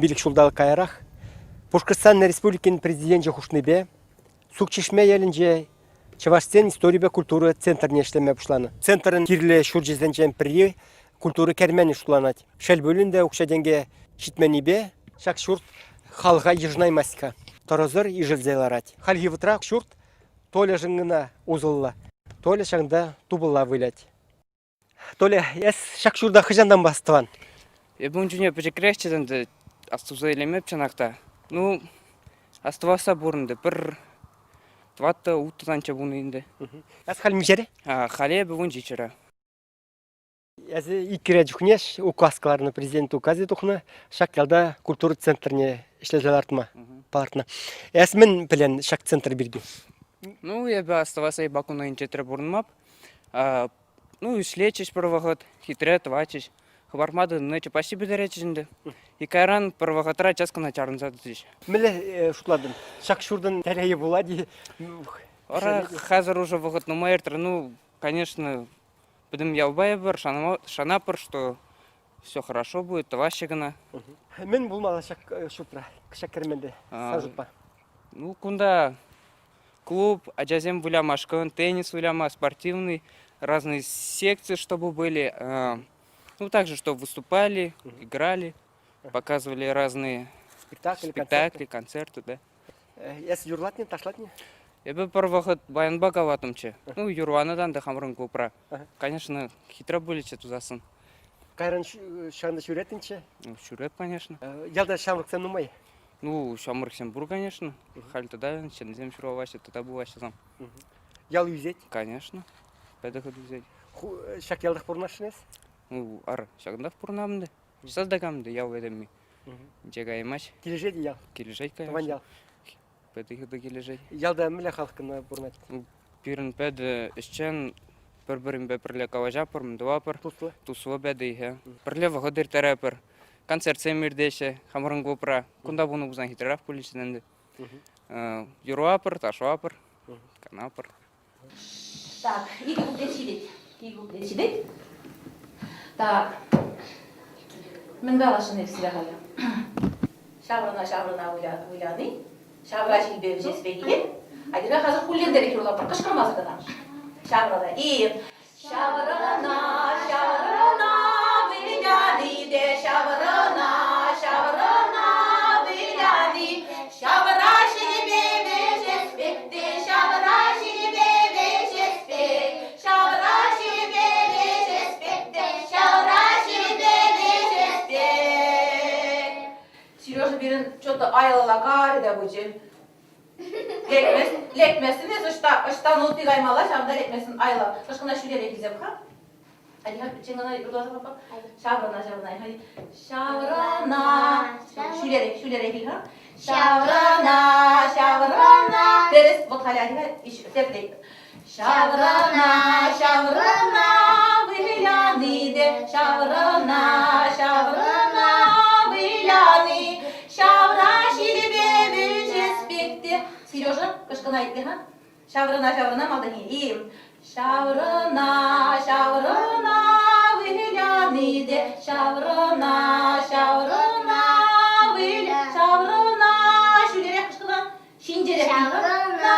15 ҫулталӑк каярах Пушкӑртстан Республикин Президенчӗ хушнипе Сукчишме ялӗнче чӑвашсен историпе культура центрне ӗҫлеме пуҫланӑ. Центрӑн кирлӗ ҫурчӗсенчен пӗри культура керменӗ шутланать. Шел пулин те укҫа-тенкӗ ҫитменнипе ҫак ҫурт халӑха йышӑнаймасть-ха. Тӑрӑсӑр ишӗлсе ларать. Хальхи вӑхӑтра ҫурт Тольӑшӑн кӑна усӑллӑ. Толя ҫакӑнта тупӑлла вылять. Толя, эс ҫак ҫурта хӑҫантанпа астӑван? Эпӗ ун чухне пӗчӗкрехчӗ ӗнтӗ, астуса илеймеп чӑнах та. Ну, астӑвасса пурӑнтӑ. Пӗр тӑваттӑ улттӑ пулнӑ ӗнтӗ. Эс халь миҫере? Халӗ эпӗ 17-ре. Эсӗ иккӗре чухне указ кӑларнӑ, президент указӗ тухнӑ. Ҫак ялта культура центрне ӗҫлесе лартма палӑртнӑ. Эс мӗн пӗлен ҫак центр пирки? Ну, эпӗ астӑвасса Бакуна инҫетре пурӑнмап. Ну, ӗҫлетчӗҫ пӗр вӑхӑт, хитре тӑватчӗҫ. Хӑпартма тытӑннӑччӗ, почти пӗтеретчӗҫ ӗнтӗ. И кайран пӗр вӑхӑтра час кӑна чарӑнса тӑчӗҫ. Мӗнле шутлатӑн, ҫак ҫуртӑн телейӗ пулать-и? Ара, хазар уже вӑхӑт нумай иртрӗ. Ну, конечно, пӗтӗм ялпа эпир шанатпӑр, что все хорошо будет, тӑваҫҫӗ кӑна. Мӗн пулмалла ҫак ҫуртра, ҫак керменте, сан шутпа? Ну, кунта клуб, ачасем вылямашкӑн, теннис выляма, спортивный, разные секции, чтобы были. Ну, также, чтобы выступали, играли, показывали разные спектакли, спектакли концерты, да. Эс юрлатни, ташлатни? Эпӗ пӗр вӑхӑт баянпа калаттӑмччӗ. Ну, юрланӑ та хамӑрӑн клубра. Конечно, хитре пулӗччӗ тусассӑн. Кайран ҫавӑнта ҫӳреттӗнччӗ? Ну, ҫӳреп, конечно. Ялта ҫамрӑксем нумай? Ну, ҫамрӑксем пур, конечно. Халь тата ҫынсем ҫуралаҫҫӗ, тата пулаҫҫӗ там. Ял ӳсет? Конечно. Пӗтӗ ӳсет. Ҫак ялтах пурӑнасшӑн эс? Ну, ар, ҫакӑнтах пурӑнам ӗнтӗ. Часах та кам ял этемми. Инҫе каймасть. Килӗшет-и ял? Килӗшет, конечно. Тӑван ял. Пӗтӗ хытӑ килӗшет. Ялта мӗнле халӑх кӑна пурӑнать? Пирӗн пӗтӗ ӗҫчен пӗр-пӗринпе пӗрле калаҫатпӑр, мӗн тӑватпӑр. Туслӑ? Туслӑ пӗтӗ-и. Пӗрле вӑхӑт ирттеретпӗр. Концертсем иртеҫҫӗ хамӑрӑн клубра. Кунта пулнӑ пулсан хитререх пулӗччӗ ӗнтӗ. Юрлатпӑр, ташлатпӑр, канатпӑр. Так, икӗ куплет ҫитет. Икӗ куплет ҫитет. Так, мӗн каласшӑн эп сире халӗ? Ҫаврӑна-ҫаврӑна выляни, ҫавра ҫилпе вӗҫеспе килет. Атьӑр-ха хасӑр хуллентерех юрлатпӑр, кӑшкӑрмасӑр кӑна. Ҫаврӑна. И ҫаврӑна, ҫаврӑна выляни те ҫаврӑна, ҫаврӑна выляни, ҫавра ҫилпе вӗҫес пек те ҫавра ҫилпе вӗҫес пек, ҫавра ҫилпе вӗҫес пек те ҫавра ҫилпе вӗҫес пек. Сережа пирӗн что-то аялалла карӗ те пычӗ. Лекмест, лекместӗн эс ӑҫта, ӑҫтан утти каймалла, ҫавӑнта лекместӗн айла. Кӑшкӑна ҫӳлерех илсе-ха. Атя, пӗччен кӑна юрласа папа. Ҫаврӑна, ҫаврӑна. Ҫаврӑна. Ҫӳлерех, ҫӳлерех ил-ха. Ҫаврӑна, ҫаврӑна. Тӗрӗс, вот халь атя, тепре. Ҫаврӑна, ҫаврӑна, выляни те, ҫаврӑна, ҫаврӑна, выляни, ҫавра ҫилпе вӗҫес пек те. Сережа, кӑшкӑна итле-ха. Ҫаврӑна, ҫаврӑна малтанхи. И ҫаврӑна, ҫаврӑна, выляни те, ҫаврӑна, ҫаврӑна, выля, ҫаврӑна, ҫӳлерех кӑшкӑна. Ҫинҫерех ҫаврӑна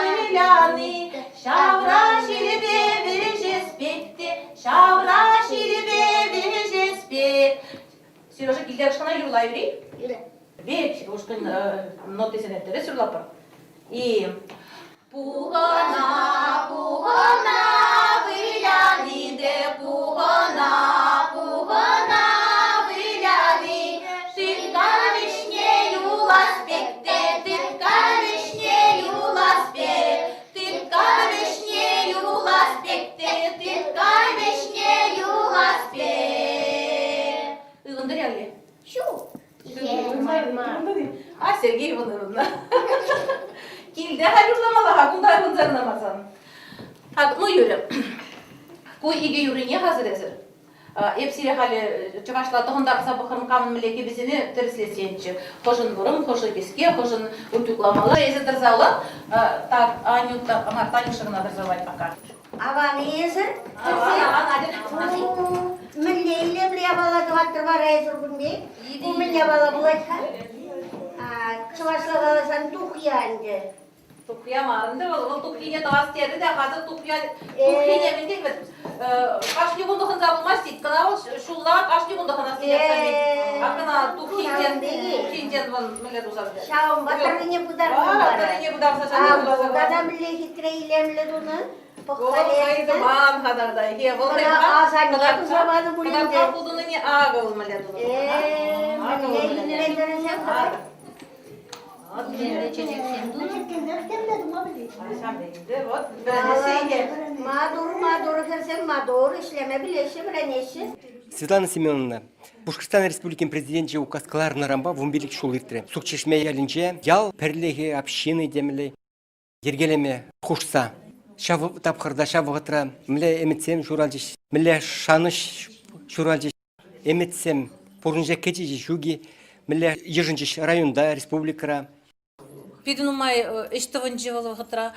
выляни, ҫавра ҫилпе вӗҫес пек те, ҫавра ҫилпе вӗҫес пек. Сережа килте ушкӑна юрла юри? Юрӗ. Ведь ушкӑн нотисене тӗрӗс юрлатпӑр. И пухӑна, пухӑна выляни те пухӑна, пухӑна выляни, тытка вӗҫне юлас пек те, тытка вӗҫне юлас пек, тытка вӗҫне юлас пек те, тытка вӗҫне юлас пек. Ывӑнтӑр яле? Ҫук. А Сергей Ивановна. Килте халь юрламалла-ха, кунта ывӑнса кӑна Так, ну, Юля, ку икӗ юррине хатӗр эсӗр. Эп сире халӗ чӑвашла тӑхӑнтартса пӑхрӑм, камӑн мӗнле кӗписене тӗрӗслесенччӗ. Хӑшӗн вӑрӑм, хӑшӗ кӗске, хӑшӗн утюгламалла. Эсӗ тӑрса улан. Так, Анюта, ама Танюша кӑна тӑрса улать пока. Аван-и эсӗр? Аван, аван, атьӑр. Мӗнле илемлӗ япала тӑваттӑр вара эсир кун пек? Ку мӗн япала пулать-ха? Чӑвашла каласан тухья ӗнтӗ. Тухья мар ӗнтӗ вӑл. Вӑл тухйине тӑвас терӗ те хасӑр тухья тухйине мӗн тет вӗт? Кашни кун тӑхӑнса пулмасть тет. Кӑна вӑл ҫулла кашни кун тӑхӑнас тет. А кӑна тухйинчен тухйинчен вӑл мӗнле туса пӗтерет? Ҫавӑнпа тӑррине пытарнӑ вара. Тӑррине пытарса ҫавӑнпа туса Тата мӗнле хитре илемлӗ тунӑ? Вӑл хӑй тӑман хатарта. Е вӑл хӑй Асанне туса панӑ пулин те. Кӑтартма пултӑнине акӑ вӑл мӗнле тунӑ. Э, мӗнле илемлӗ тӑрӑшать. Маттур, маттур хӗрсем, маттур, ӗҫлеме пӗлеҫҫӗ, вӗренеҫҫӗ. Светлана Семеновна, Пушкӑртстан Республикин Президенчӗ указ кӑларнӑранпа 15 ҫул иртрӗ. Сукчишме ялӗнче ял пӗрлӗхӗ, община темелле йӗркелеме хушса. Ҫав тапхӑрта, ҫав вӑхӑтра мӗнле ӗмӗтсем ҫуралчӗҫ, мӗнле шанӑҫ ҫуралчӗҫ, ӗмӗтсем пурнӑҫа кӗчӗҫ-и ҫук-и, мӗнле йышӑнчӗҫ районта, республикӑра. Питӗ нумай ӗҫ тӑвӑнчӗ вӑл вӑхӑтра.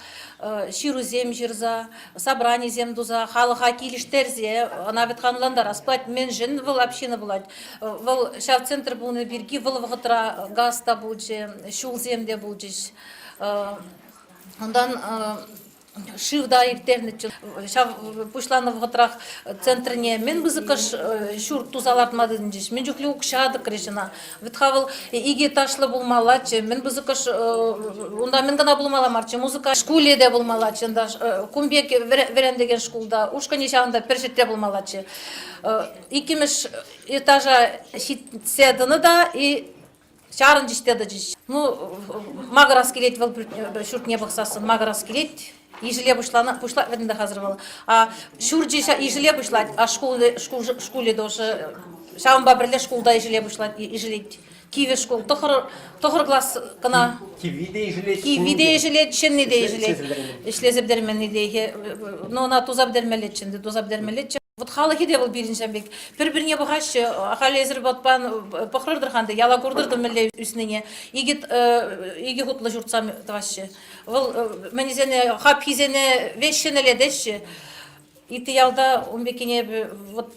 Ҫырусем ҫырса, собранисем туса, халӑха килӗштерсе ӑна вӗт ӑнлантарас пулать, мӗншӗн вӑл община пулать. Вӑл ҫав центр пулнӑ пирки вӑл вӑхӑтра газ та пулчӗ, ҫулсем те пулчӗҫ. Унтан шыв та ирттернӗччӗ. Ҫав пуҫланнӑ вӑхӑтрах центрне мӗн пысӑкӑш ҫурт туса лартма тытӑнчӗҫ, мӗн чухлӗ укҫа тӑкрӗҫ ӑна. Вӗт-ха вӑл икӗ этажлӑ пулмаллаччӗ, мӗн пысӑкӑш унта мӗн кӑна пулмалла марччӗ, музыка шкулӗ те пулмаллаччӗ унта, кун пек вӗрентекен шкулта, ушкӑнӗ ҫавӑнта пӗр ҫӗртре пулмаллаччӗ. Иккӗмӗш этажа ҫитсе тӑнӑ та и Чарӑнчӗҫ те тӑчӗҫ. Ну, макӑрас килет вӑл ҫуртне пӑхсассӑн, макӑрас килет. Ишӗле пуҫланӑ, пуҫлать вӗт ӗнтӗ хазыр вӑл. А ҫурчӗ ишӗле пуҫлать, а шкул, шкул, шкулӗ тоже ҫавӑнпа пӗрле шкулта ишӗле пуҫлать, ишӗлет. Кивӗ шкул, тӑхӑр, тӑхӑр класс кӑна. Кивви те ишӗлет, Кивви те ишӗлет, ҫӗнни те ишӗлет. Ӗҫлесе пӗтерменни те. Ну, ӑна туса пӗтермеллеччӗ ӗнтӗ, туса пӗтермеллеччӗ. Вот халӑхӗ те вӑл пирӗн ҫав пек. Пӗр-пӗрне пӑхаҫҫӗ. Халӗ эсир ватпан пӑхрӑр-тӑр-ха ӗнтӗ, яла куртӑр мӗнле ӳснине. Икӗ, икӗ хутлӑ ҫуртсем тӑваҫҫӗ. Вӑл мӗнӗсене, хапхисене веҫ ҫӗнӗлетеҫҫӗ. Ытти ялта ун пеккине эпӗ вот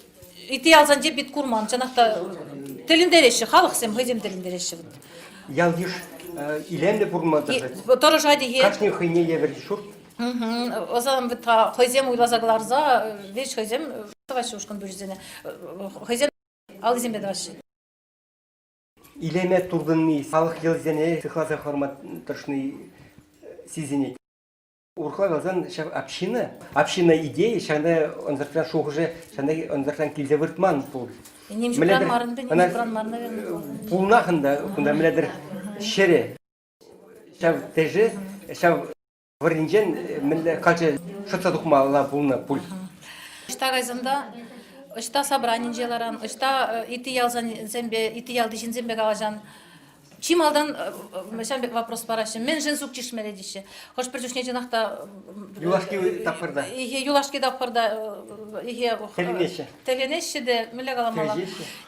ытти ялсенче пит курман. Чӑнах та тӗлӗнтереҫҫӗ, халӑхсем хӑйсем тӗлӗнтереҫҫӗ. Вот. Ял-йыш илемлӗ пурӑнма тӑрӑшать. Тӑрӑшать-и? Кашни хӑйне евӗр ҫурт Ӑсам хӑйсем уйласа кӑларса веҫ хӑйсем тӑваҫҫӗ ушкӑн пуҫӗсене. Хӑйсем аллисемпе тӑваҫҫӗ. Илеме туртӑнни, халӑх йӑлисене сыхласа хӑварма тӑрӑшни сисӗнет. Урӑхла каласан, ҫав община, община идеи ҫакна ӑнсӑртран шухӑшӗ ҫакна ӑнсӑртран килсе выртман пул. Ним ҫукран мар ӗнтӗ, ним ҫукран мар, наверное. Пулнах ӗнтӗ кунта мӗнле-тӗр ҫӗрӗ. Ҫав тӗшӗ, ҫав Вӑрринчен мӗнле каччӑ шӑтса тухмалла пулнӑ пуль. Ӑҫта кайсан та, ӑҫта собранинче ларан, ӑҫта ытти ялсемпе, ытти ялти ҫынсемпе калаҫан. Чи малтан ҫавӑн пек вопрос параҫҫӗ. Мӗншӗн сук чишмелле теҫҫӗ. Хӑш-пӗр чухне чӑнах та юлашки тапхӑрта. Юлашки тапхӑрта тӗлӗнеҫҫӗ. Тӗлӗнеҫҫӗ те, мӗнле каламалла?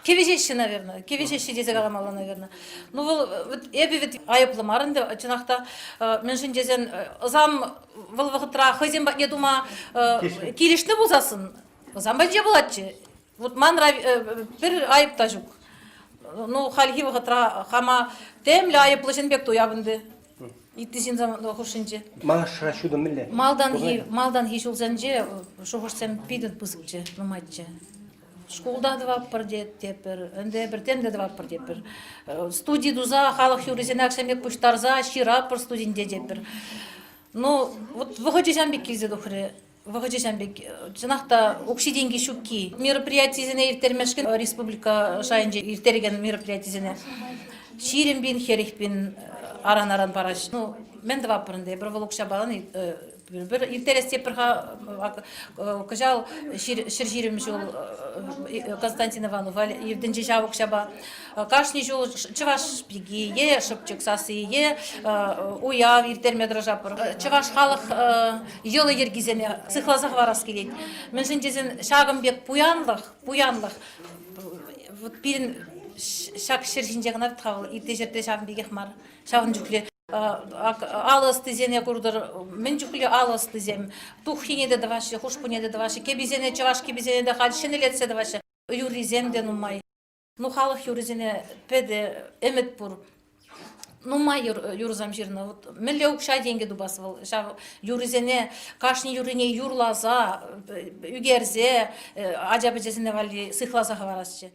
Кӗвӗҫеҫҫӗ, наверное. Кӗвӗҫеҫҫӗ тесе каламалла, наверное. Ну вӑл эпӗ вӗт айӑплӑ мар ӗнтӗ, чӑнах та, мӗншӗн тесен ӑсам вӑл вӑхӑтра хӑйсем патне тума килӗшнӗ пулсассӑн ӑсам патӗнче пулатчӗ. Вот манра пӗр айӑп та ҫук. Ну, хальхи вӑхӑтра хама темле айӑплӑ ҫын пек туяп ӗнтӗ. Ытти ҫынсем хушшинче. Малашра ҫутӑ мӗнле? Малтанхи, малтанхи ҫулсенче шухӑшсем питӗ пысӑкчӗ, нумайччӗ. Шкулта тӑватпӑр тетпӗр, ӗнтӗ эпир тем те тӑватпӑр тетпӗр. Студи туса халӑх юррисене аксем пек пуҫтарса ҫыратпӑр студинте тетпӗр. Ну, вот вӑхӑчӗ ҫам пек килсе тухрӗ. Вӑхӑчӗ ҫам пек. Чӑнах та укҫи-тенки ҫукки. Мероприятисене ирттермешкӗн республика шайӗнче ирттерекен мероприятисене 20 пин, 40 пин аран-аран параҫҫӗ. Ну, мӗн тӑватпӑр ӗнтӗ? Эпир вӑл укҫа палан Пӗр ирттерес тепӗр-ха кӑҫал 120 ҫул Константин Иванова иртӗнче ҫав укҫапа. Кашни ҫул чӑваш пики е шӑпчӑк сасси е уяв ирттерме тӑрӑшатпӑр. Чӑваш халӑх йӑли-йӗркисене сыхласа хӑварас килет. Мӗншӗн тесен ҫакӑн пек пуянлӑх, пуянлӑх вот пирӗн ҫак ҫӗр ҫинче кӑна вӗт-ха вӑл ытти ҫӗрте ҫавӑн пекех мар. Ҫавӑн чухлӗ алӑ ӑстисене куртӑр, мӗн чухлӗ алӑ ӑстисем. Туххине те тӑваҫҫӗ, хушпуне те тӑваҫҫӗ, кӗписене, чӑваш кӗписене те халь ҫӗнӗлетсе тӑваҫҫӗ. Юррисем те нумай. Ну, халӑх юррисене пӗтӗ ӗмӗт пур. Нумай юрӑсем ҫырнӑ. Вот мӗнле укҫа-тенкӗ тупас вӑл ҫав юррисене кашни юррине юрласа, ӳкерсе ача-пӑчасене валли сыхласа хӑварасчӗ.